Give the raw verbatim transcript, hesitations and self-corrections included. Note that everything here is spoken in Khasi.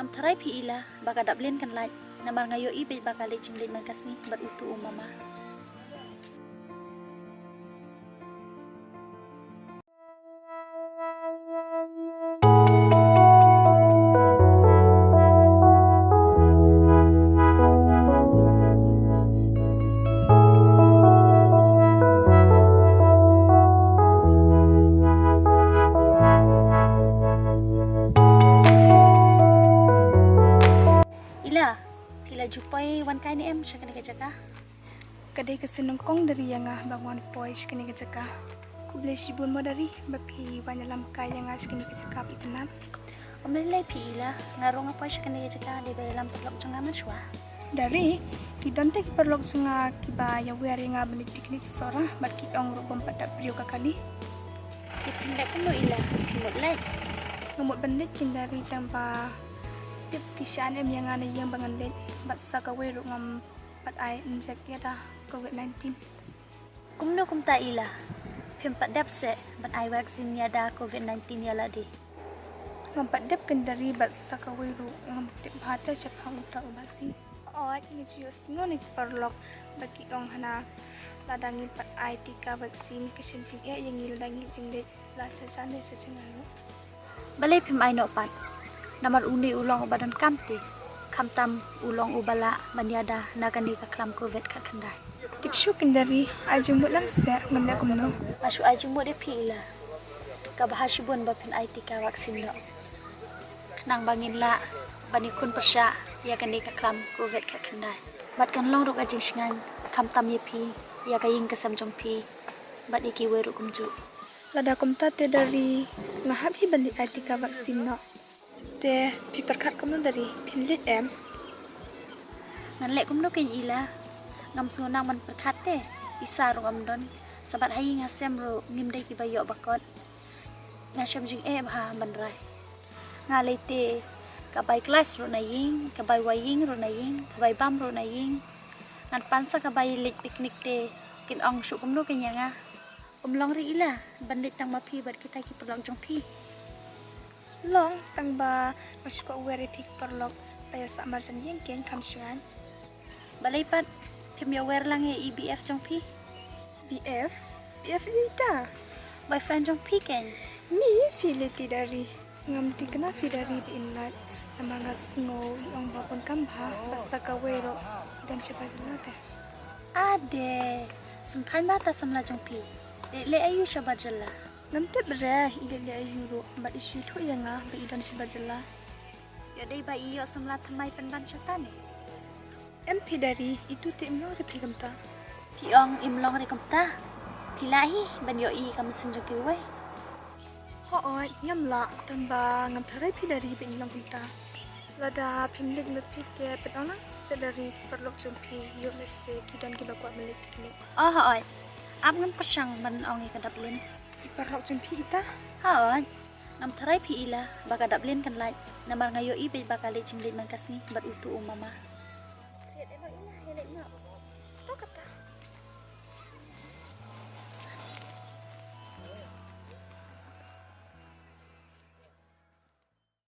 Ngam tharai phi Ila, ba ka dap lin kan lait, namar nga ïohi beit ba ka leit jingleit man ka sngi bad utu u mama. Ila, phi la ju poi wan kai ne em sha kane ka jaka? Ka dei ka sien nyngkong da ri ïa nga ba ngan poi sha kane ka jaka. Khublei shibun mo da ri ba phi wan ïalam kai ïa nga sha kane ka jaka ba itynnad. Ym lei lei phi Ila, nga ruh nga poi sha kane ka jaka dei ba ïalam paralok jong nga mynshuwa. Da ri, ki don te ki paralok jong nga kiba ïawer ïa nga ban leit picnic sha Sohra bad ki ong ruh ba ym pat dap briew ka kali. Te phin leh kumno Ila, phi mut leit? Nga mut ban leit keiñ da ri tang ba tip ki shan em ïa nga na ïing ba ngan leit bad sa kawei ruh ngam pat ai injek ïa da covid nineteen. Kumno kumta Ila? Phim pat dep seh ban ai vaccine ïa da covid nineteen ïa lade? Ngam pat dep keiñ da ri bad sa kawei ruh ngam tip bha te shaphang uta u vaccine. Oi, ngi ju ïohsngew na ki paralok ba ki ong hana lada ngim pat ai tika vaccine ka shem jingeh ïa ngi lada ngi leit jingleit la sha jan ne sha jngai ruh. Balei phim ai noh pat? Namar une u long uba donkam te, khamtam u long uba lah ban ïada na kane ka khlam covid khatkhyndai. Tip shuh keiñ da ri, ai jingmut lang seh, ngan leh kumno? Nga shu ai jingmut ïa phi Ila. Kaba ha shibun ba phin ai tika vaccine noh, khnang ba ngin lah ban ïakhun pyrshah ïa kane ka khlam covid khatkhyndai. Bad kan long ruh ka jingshngaiñ khamtam ïa phi, ïa ka ïing ka sem jong phi bad ïa kiwei ruh kumjuh. Lada kumta te da ri, nga hap hi ban leit ai tika vaccine noh. Te phi pyrkhat kumno da ri, phin leit em? Ngan leh kumno keiñ Ila? Ngam sngewbha ban pyrkhat te, pisa ruh ngam don. Sa bad ha ïing ha sem ruh ngim dei kiba ïoh ba kot. Nga shem jingeh bha ban rai. Nga lei te ka bai klas ruh na ïing, ka bai wai ïing ruh na ïing, ka bai bam ruh na ïing. Ngan pan sa ka bai leit picnic te kin ong shuh kumno keiñ ïa nga. Ym long re Ila, ban leit tang ma phi bad kita ki paralok jong phi. Long, tang ba nga shu kwah wer ïa phi ki paralok ba ïa sah marjan ïing keiñ kham shngaiñ. Balei pat, phim ïa wer lang ïa i B F jong phi? B F? B F ïa ita? Boyfriend jong phi keiñ. Ni phi lei te da ri. Ngam tikna phi da ri ba in lait, namar nga sngew i ong ba bun kam bha, ba sa kawei ruh i don shabar jylla te. Ade, sngewkhlaiñ bha ta samla jong phi. Leh leh aïu shabar jylla? Ngam tip re, i leh leh aïu ruh, bad i shu ïathuh ïa nga ba i don shabar jylla. Ïoh dei ba i ïoh samla thymmai pynban shata ne? Em phi da ri, itu te im long re phi kumta. Phi ong im long re kumta. Phi lah hi ban ïohi ka mynsiem jong kiwei. Hooid, ngam lah, tang ba ngam tharai phi da ri ban long kumta. Lada phim leit ma phi te pynong lang seh da ri, ki paralok jong phi ïoh lehse ki don kiba kwah ban leit picnic. Oh hooid, ap ngan pyrshang ban ong ïa ka Daplin. Ki paralok jong phi ita? Hooid, ngam tharai phi Ila ba ka Daplin kan lait, namar nga ïohi beit ba ka leit jingleit man ka sngi bad utu u mama. Sakriat eh ba Ila, ïa leit noh. To kata.